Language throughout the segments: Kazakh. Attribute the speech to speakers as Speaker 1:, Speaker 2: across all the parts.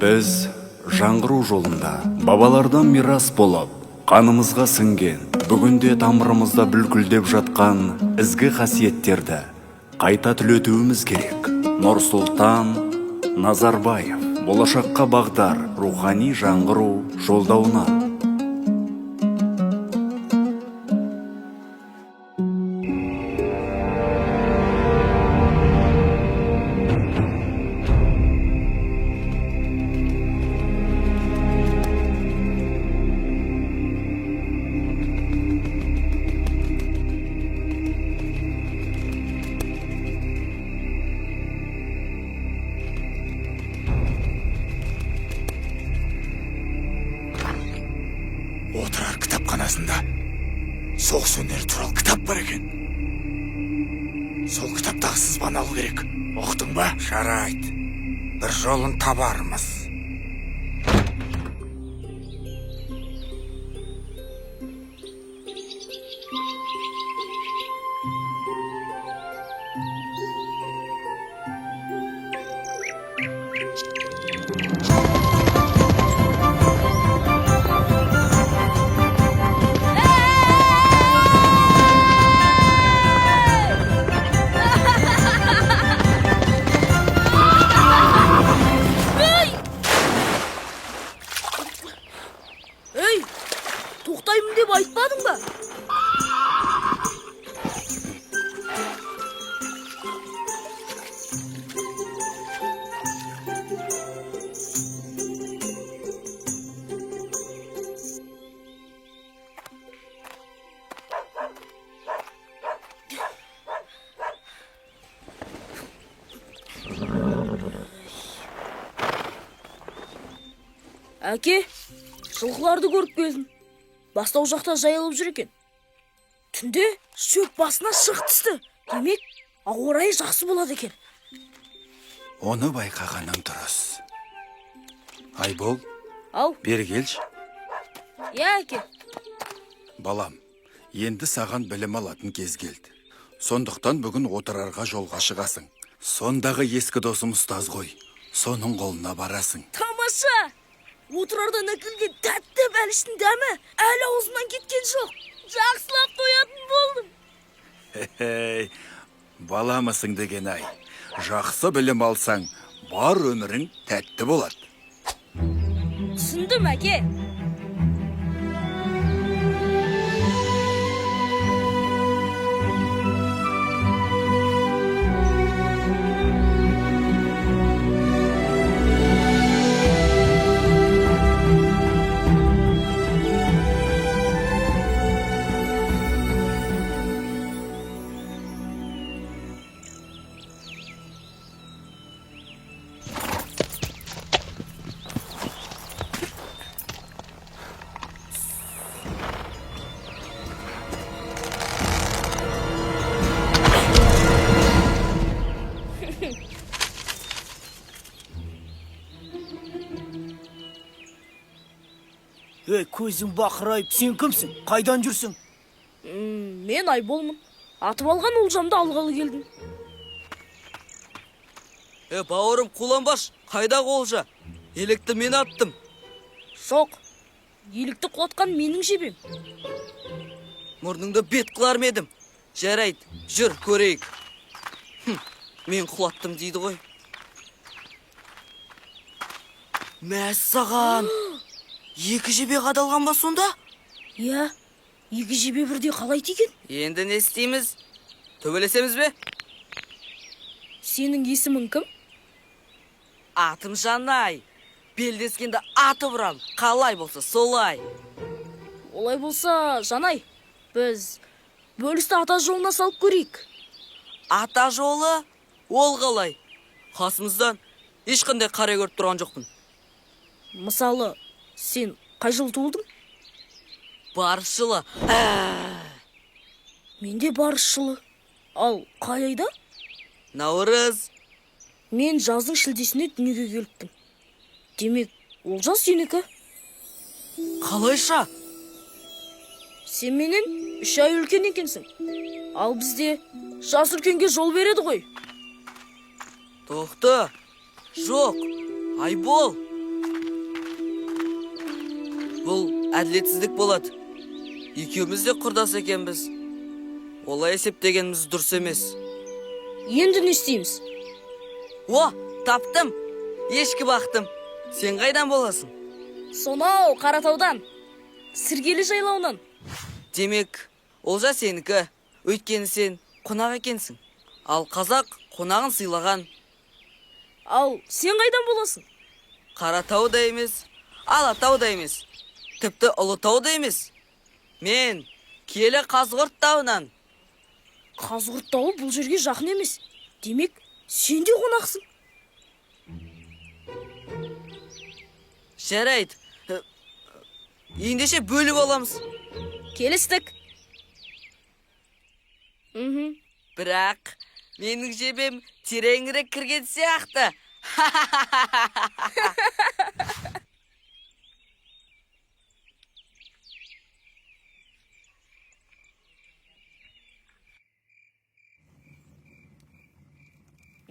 Speaker 1: Біз жаңғыру жолында бабалардан мирас болып, қанымызға сіңген, бүгінде тамырымызда бүлкілдеп жатқан ізгі қасиеттерді қайта түлетуіміз керек. Нұрсұлтан Назарбаев. Болашаққа бағдар рухани жаңғыру жолдауынан.
Speaker 2: Отырар кітапханасында соғыс өнері туралы кітап бар екен. Сол кітаптағы сызбаны алу керек. Ұқтың ба?
Speaker 3: Жарайды, бір жолын табармыз.
Speaker 4: Ей, тоқтаймын деп айтпадың ба? Әке, жылқыларды көріп келдім. Бастау жақта жайылып жүр екен. Түнде шөп басына шық түсті. Демек, ауа райы жақсы болады екен.
Speaker 3: Оны байқағаның дұрыс. Айбол,
Speaker 4: Ау,
Speaker 3: бері келші.
Speaker 4: иә, әке.
Speaker 3: Балам, енді саған білім алатын кез келді. Сондықтан бүгін Отырарға жолға шығасың. Сондағы ескі досым ұстаз ғой. Соның қолына барасың.
Speaker 4: Тамаша! Отырардан әкелген тәтті бәліштің дәмі әлі аузымнан кеткен жоқ. Жақсылап тоятын болдым.
Speaker 3: Хей, баламысың деген ай. Жақсы білім алсаң, бар өмірің тәтті болады.
Speaker 4: Түсіндім, әке.
Speaker 5: Ей, көзің бақырайып, сен кімсің? Қайдан жүрсің?
Speaker 4: Мен Айболмын. Атып алған олжамды алғалы келдім.
Speaker 6: Е, бауырым, қуланбаш, қайдағы олжа? Електі мен аттым.
Speaker 4: Жоқ, елікті құлатқан менің жебем.
Speaker 6: Мұрныңды бет қылар ма едім? Жарайды, жүр, көрейік. Хм, мен құлаттым дейді ғой. Мәссаған! Екі жебе қадалған ба сонда?
Speaker 4: Иә, екі жебе бірдей қалай тиген?
Speaker 6: Енді не істейміз? Төбелесеміз бе?
Speaker 4: Сенің есімің кім?
Speaker 6: Атым Жанай. Белдескенде атып ұрам. Қалай болса солай.
Speaker 4: Олай болса, Жанай, біз бөлісті ата жолына салып көрейік.
Speaker 6: Ата жолы? Ол қалай? Қасымыздан ешқандай қара көріп тұрған жоқпын.
Speaker 4: Мысалы, сен қай жылы туылдың?
Speaker 6: Барыс жылы.
Speaker 4: Мен де барыс жылы. Ал қай айда?
Speaker 6: Наурыз.
Speaker 4: Мен жаздың шілдесінде дүниеге келіппін. Демек, олжа сенікі.
Speaker 6: Қалайша?
Speaker 4: Сен менен 3 ай үлкен екенсің. Ал бізде жас үлкенге жол береді ғой.
Speaker 6: Тоқты. Жоқ. Айбол. Бұл әділетсіздік болады. Екеуміз де құрдас екенбіз. Олай есептегеніміз дұрыс емес.
Speaker 4: Енді не істейміз?
Speaker 6: О, таптым! Ешкі бақтым. Сен қайдан боласың?
Speaker 4: Сонау Қаратаудан, Сіргелі жайлауынан.
Speaker 6: Демек, олжа сенікі. Өйткені сен қонақ екенсің. Ал қазақ қонағын сыйлаған.
Speaker 4: Ал сен қайдан боласың?
Speaker 6: Қаратау да емес, Алатау да емес, тіпті Ұлытау да емес. Мен киелі Қазығұрт тауынан.
Speaker 4: Қазығұрт тауы бұл жерге жақын емес. Демек, сен де қонақсың.
Speaker 6: Жарайды. Ендеше бөліп аламыз.
Speaker 4: Келістік. Мхм.
Speaker 6: Бірақ менің жебем тереңірек кірген сияқты.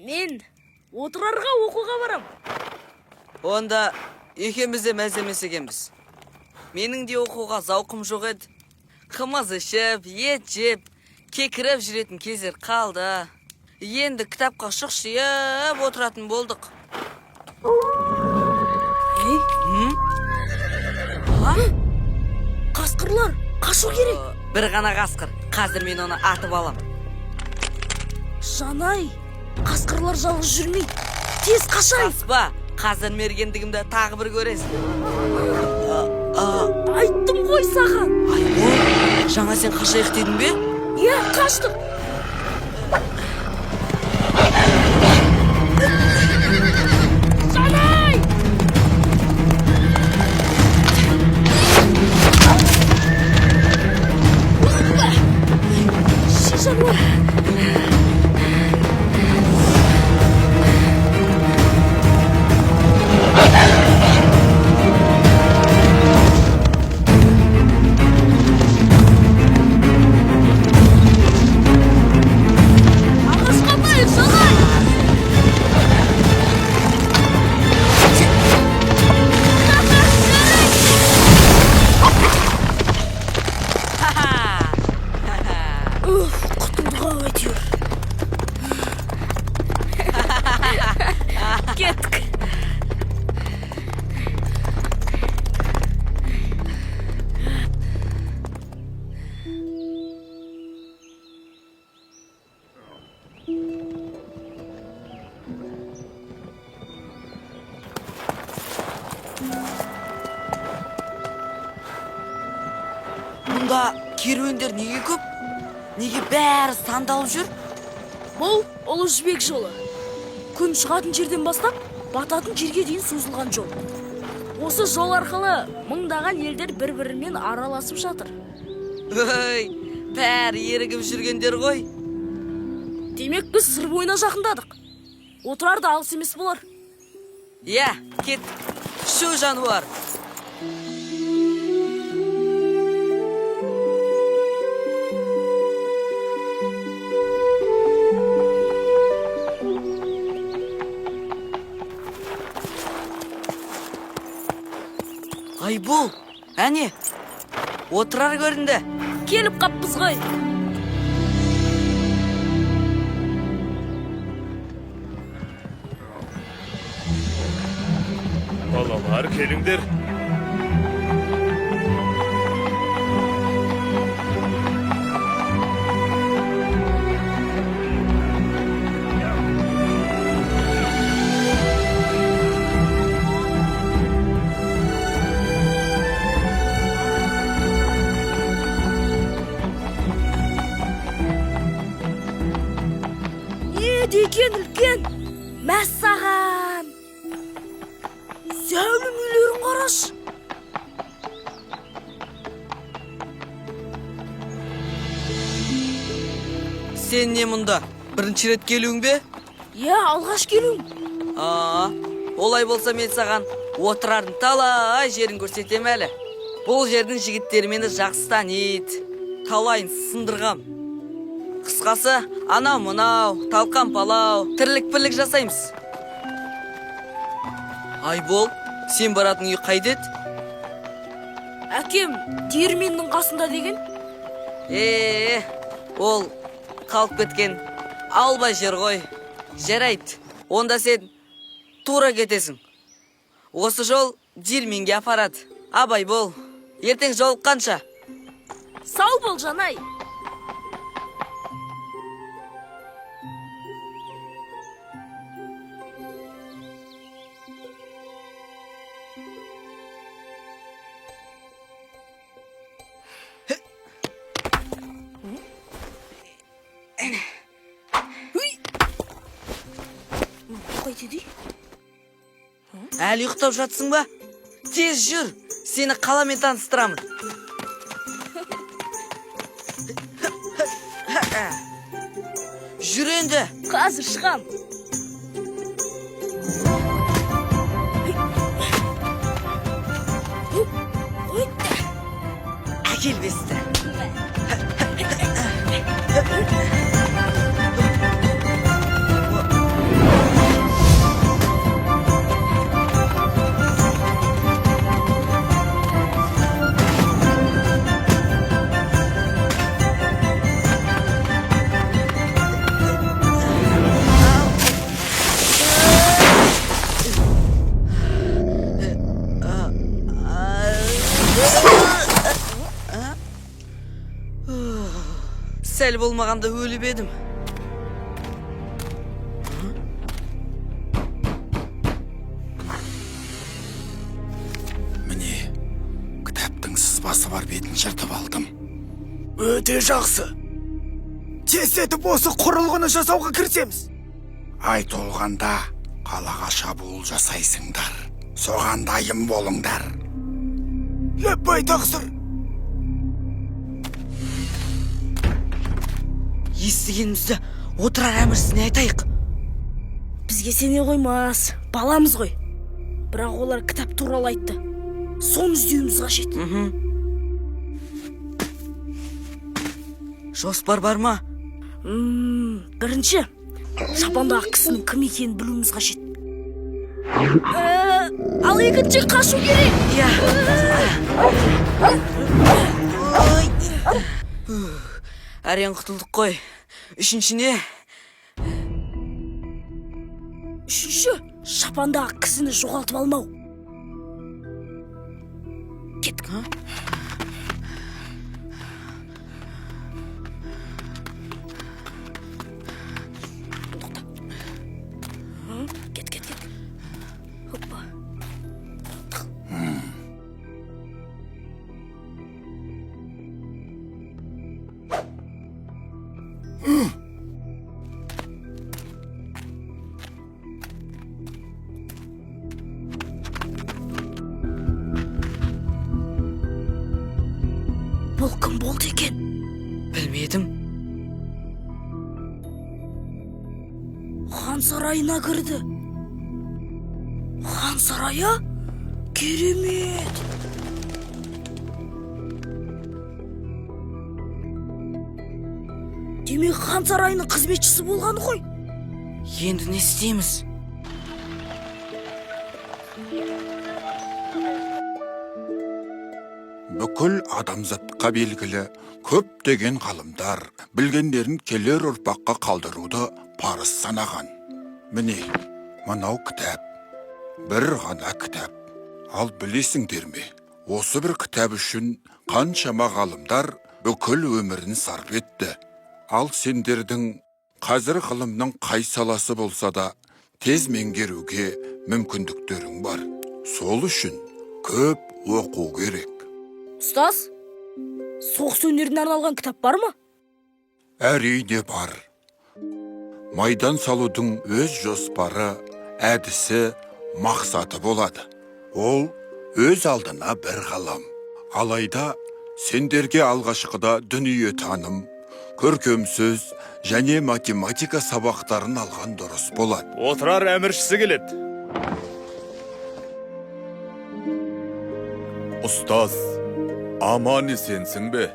Speaker 4: Мен Отырарға оқуға барам.
Speaker 6: Онда екеуміз де мәз емес екенбіз. Менің де оқуға зауқым жоқ еді. Қымыз ішіп, ет жеп, кекіріп жүретін кездер қалды. Енді кітапқа шұқшиып отыратын болдық.
Speaker 4: Ей,
Speaker 6: А?
Speaker 4: қасқырлар, қашу керек.
Speaker 6: Бір ғана қасқыр. Қазір мен оны атып алам.
Speaker 4: Жанай, қасқырлар жалғыз жүрмейді. Тез қашайық.
Speaker 6: Қаспа, қазір мергендігімді тағы бір көресің.
Speaker 4: Айттым ғой саған.
Speaker 6: Айбол, жаңа сен қашайық дедің бе?
Speaker 4: Иә, қаштық. Жанай! Ши, жануар. Ағашқа атайық, Жанай! Уф, құтылдық ау әйтеуір. Кеттік.
Speaker 6: Мұнда керуендер неге көп? Неге бәрі сандалып жүр?
Speaker 4: Бұл Ұлы Жібек жолы. Күн шығатын жерден бастап, бататын жерге дейін созылған жол. Осы жол арқылы мыңдаған елдер бір-бірімен араласып жатыр.
Speaker 6: Өй, бәрі ерігіп жүргендер ғой.
Speaker 4: Демек, біз Сыр бойына жақындадық. Отырар да алыс емес болар.
Speaker 6: Иә, кет. Шу, жануар. Айбол, әне, Отырар көрінді.
Speaker 4: Келіп қаппыз ғой.
Speaker 7: Балалар, келіңдер.
Speaker 4: Не деген үлкен! Мәссаған! Зәулім үйлерін қарашы.
Speaker 6: Сен не мұнда? Бірінші рет келуің бе?
Speaker 4: Иә, алғаш келуім.
Speaker 6: А, олай болса мен саған Отырардың талай жерін көрсетем әлі. Бұл жердің жігіттері мені жақсы таниды. Талайын сындырғам. Қысқасы, анау мынау, талқан палау, тірлік бірлік жасаймыз. Айбол, сен баратын үй қайда еді?
Speaker 4: Әкем диірменнің қасында деген.
Speaker 6: Ол қалып кеткен алба жер ғой. Жарайды, онда сен тура кетесің. Осы жол диірменге апарады. Абай бол. Ертең жолыққанша.
Speaker 4: Сау бол, Жанай. Қайтеді?
Speaker 6: Әлі ұйықтап жатсың ба? Тез жүр, сені қаламен таныстырамын. Жүр енді.
Speaker 4: Қазір шығам.
Speaker 6: Әкел бесті. Сәл болмағанда өліп едім.
Speaker 3: Міне, кітаптың сызбасы бар бетін жыртып алдым.
Speaker 2: Өте жақсы. Тездетіп осы құрылғыны жасауға кірісеміз.
Speaker 3: Ай толғанда қалаға шабуыл жасайсыңдар. Соған дайын болыңдар.
Speaker 2: Ләббай, тақсыр.
Speaker 6: Естігенімізді Отырар әміршісіне айтайық.
Speaker 4: Бізге сене қоймас, баламыз ғой. Бірақ олар кітап туралы айтты. Соны іздеуіміз қажет.
Speaker 6: Жоспар бар ма?
Speaker 4: Бірінші, шапандағы кісінің кім екенін білуіміз қажет. Ал екінші, қашу керек.
Speaker 6: Иә. Әрең құтылдық қой. Үшінші не?
Speaker 4: Үшінші, шапандағы кісіні жоғалтып алмау. Кеттік. Тоқта. Кет, кет, кет. Хоппа. Бұл кім болды екен?
Speaker 6: Білмедім.
Speaker 4: Хан сарайына кірді. Хан сарайы? Керемет! Демек, хан сарайының қызметшісі болғаны ғой.
Speaker 6: Енді не істейміз?
Speaker 3: Бүкіл адамзатқа белгілі көптеген ғалымдар білгендерін келер ұрпаққа қалдыруды парыз санаған. Міне, мынау кітап. Бір ғана кітап. Ал білесіңдер ме, осы бір кітап үшін қаншама ғалымдар бүкіл өмірін сарп етті. Ал сендердің қазір ғылымның қай саласы болса да тез меңгеруге мүмкіндіктерің бар. Сол үшін көп оқу керек.
Speaker 4: Ұстаз, соғыс өнеріне арналған кітап бар ма?
Speaker 3: Әрине бар. Майдан салудың өз жоспары, әдісі, мақсаты болады. Ол өз алдына бір ғалым. Алайда сендерге алғашқыда дүниетаным, көркем сөз және математика сабақтарын алған дұрыс болады.
Speaker 7: Отырар әміршісі келеді.
Speaker 8: Ұстаз, аман есенсің бе?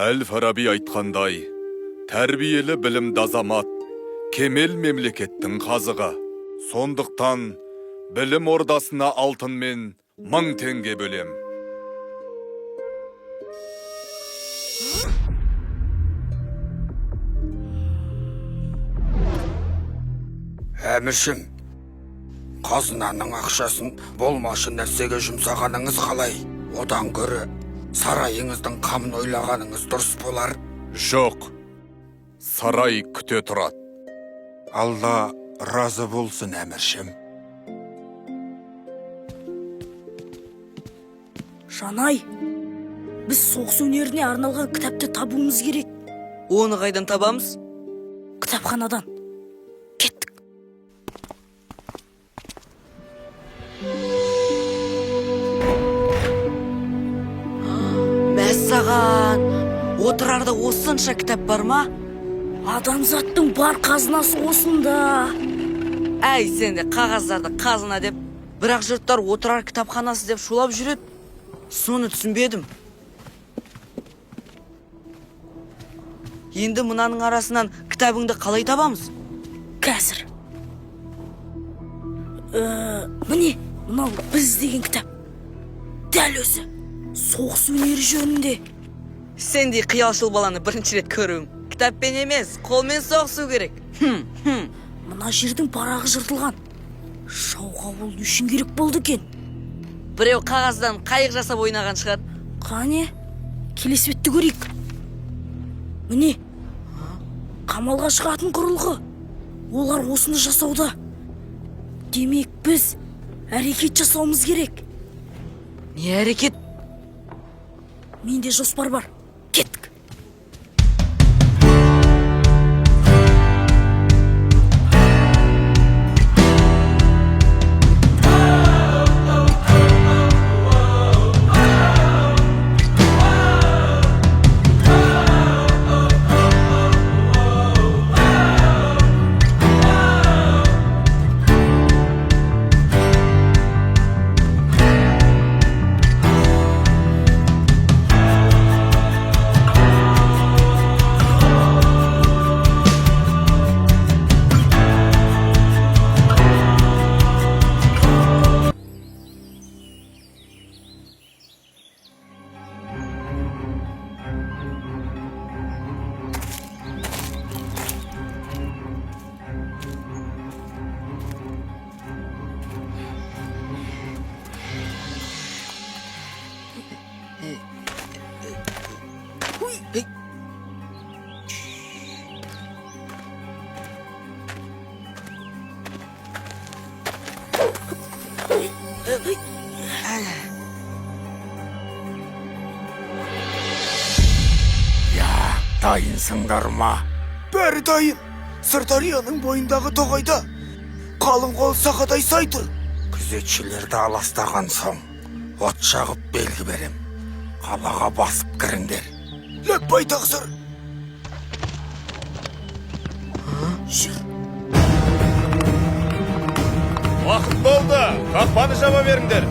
Speaker 8: Әл-Фараби айтқандай, тәрбиелі білімді азамат, Кемел мемлекеттің қазығы. Сондықтан білім ордасына алтынмен 1000 теңге бөлем.
Speaker 2: Әміршім, қазынаның ақшасын болмашы нәрсеге жұмсағаныңыз қалай? Одан гөрі сарайыңыздың қамын ойлағаныңыз дұрыс болар.
Speaker 8: Жоқ, сарай күте тұрады.
Speaker 3: Алла разы болсын, әміршім.
Speaker 4: Жанай, біз соғыс өнеріне арналған кітапты табуымыз керек.
Speaker 6: Оны қайдан табамыз?
Speaker 4: Кітапханадан. Кеттік.
Speaker 6: Мәссаған, Отырарда осынша кітап бар ма?
Speaker 4: Адамзаттың бар қазынасы осында.
Speaker 6: Әй, сен де қағаздарды қазына деп, бірақ жұрттар Отырар кітапханасы деп шулап жүреді. Соны түсінбедім. Енді мынаның арасынан кітабыңды қалай табамыз?
Speaker 4: Қазір. Міне, мынау біз деген кітап. Дәл өзі. Соғыс өнері жөнінде.
Speaker 6: Сендей қиялшыл баланы бірінші рет көруім. Кітаппен емес, қолмен соғысу керек.
Speaker 4: Мына жердің парағы жыртылған. Жауға ол не үшін керек болды екен?
Speaker 6: Біреу қағаздан қайық жасап ойнаған шығар.
Speaker 4: Қане, келесі бетті көрейік. Міне, қамалға шығатын құрылғы. Олар осыны жасауда. Демек, біз әрекет жасауымыз керек.
Speaker 6: Не әрекет?
Speaker 4: Менде жоспар бар. Кеттік.
Speaker 2: Я, дайынсыңдар ма?
Speaker 5: Бәрі дайын. Сырдарияның бойындағы тоғайда қалың қол сақадай сай тұр.
Speaker 2: Күзетшілерді аластаған соң от жағып белгі берем. Қалаға басып кіріңдер.
Speaker 5: Ләппай тақсыр.
Speaker 4: Жүр.
Speaker 7: Уақыт болды, қақпаны жаба беріңдер.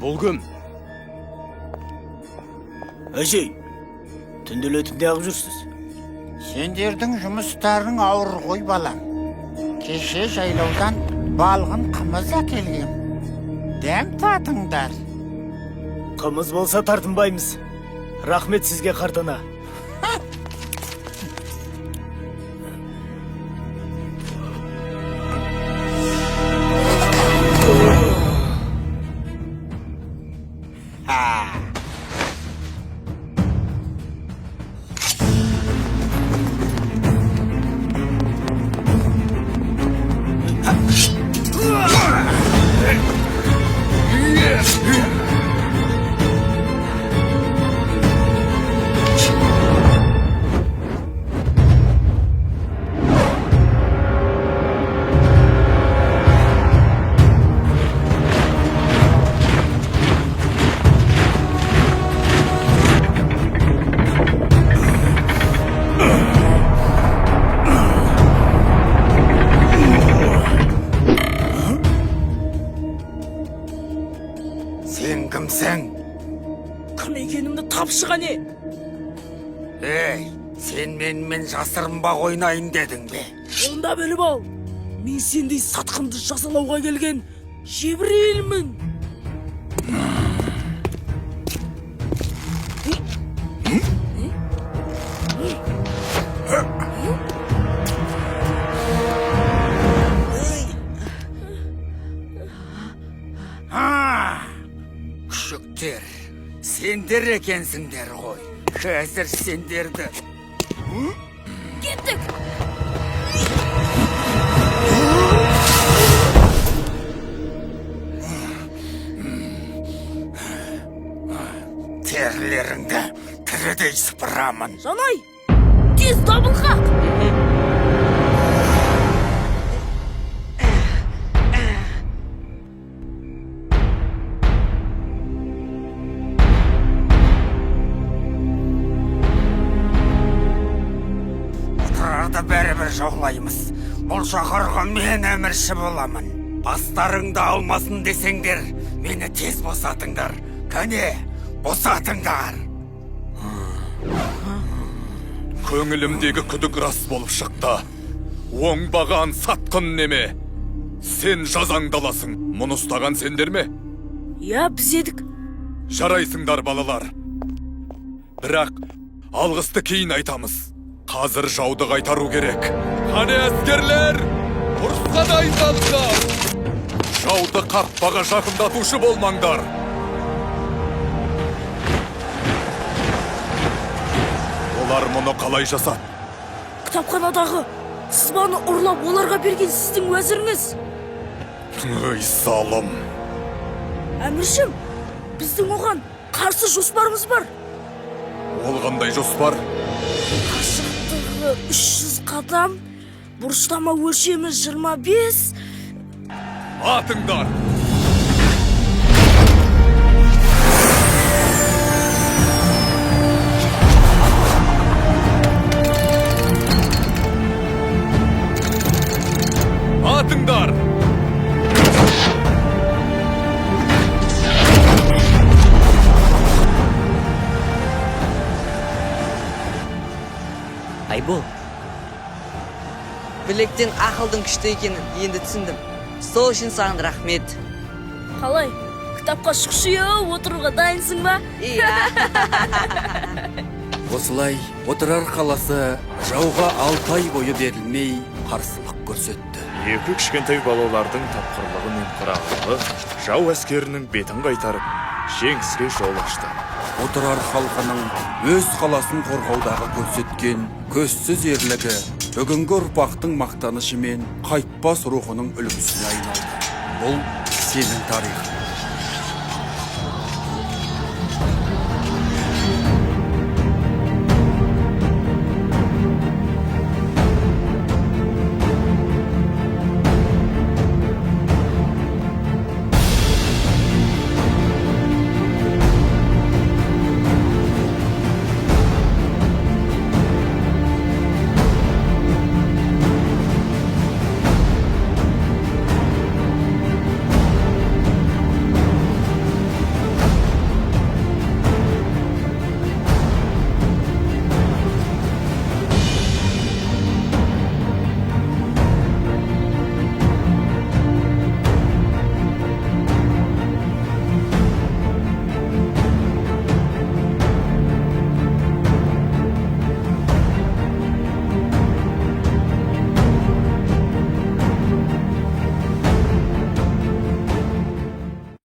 Speaker 5: Бұл кім? Әжей, түнделетіп неғып жүрсіз?
Speaker 9: Сендердің жұмыстарың ауыр ғой, балам. Кеше жайлаудан балғын қымыз әкелгем. Дәм татыңдар.
Speaker 5: Қымыз болса тартынбаймыз. Рахмет сізге, қартана.
Speaker 2: Ей, сен менімен жасырынбақ ойнайын дедің бе?
Speaker 4: Онда біліп ал, мен сендей сатқынды жазалауға келген Жебірейілмін.
Speaker 2: Күшіктер, сендер екенсіңдер ғой. Қазір сендерді.
Speaker 4: Кеттік.
Speaker 2: Терілеріңді тірідей сыпырамын.
Speaker 4: Жанай, тез дабыл қақ.
Speaker 2: Отырарды бәрібір жаулаймыз. Бұл шаһарға мен әмірші боламын. Бастарыңды алмасын десеңдер, мені тез босатыңдар. Кәне, босатыңдар.
Speaker 8: Көңілімдегі күдік рас болып шықты. Оңбаған сатқын неме. Сен жазаңды аласың. Мұны ұстаған сендер ме?
Speaker 4: Иә, біз едік.
Speaker 8: Жарайсыңдар, балалар. Бірақ алғысты кейін айтамыз. Қазір жауды қайтару керек. Қане әскерлер, ұрысқа дайындалыңдар. Жауды қақпаға жақындатушы болмаңдар. Олар мұны қалай жасады?
Speaker 4: Кітапханадағы сызбаны ұрлап оларға берген сіздің уәзіріңіз.
Speaker 8: Ой, залым.
Speaker 4: Әміршім, біздің оған қарсы жоспарымыз бар.
Speaker 8: Ол қандай жоспар?
Speaker 4: Қашықтығы 300 қадам, бұрыштама өлшемі 25.
Speaker 8: Атыңдар! Атыңдар!
Speaker 6: Айбол, білектен ақылдың күшті екенін енді түсіндім. Сол үшін саған рахмет.
Speaker 4: Қалай, кітапқа шұқшиып отыруға дайынсың ба?
Speaker 6: Иә.
Speaker 10: Осылай Отырар қаласы жауға 6 ай бойы берілмей қарсылық көрсетті.
Speaker 7: Екі кішкентай балалардың тапқырлығы мен қырағылығы жау әскерінің бетін қайтарып, жеңіске жол ашты.
Speaker 10: Отырар халқының өз қаласын қорғаудағы көрсеткен көзсіз ерлігі бүгінгі ұрпақтың мақтанышы мен қайтпас рухының үлгісіне айналды. Бұл сенің тарихың.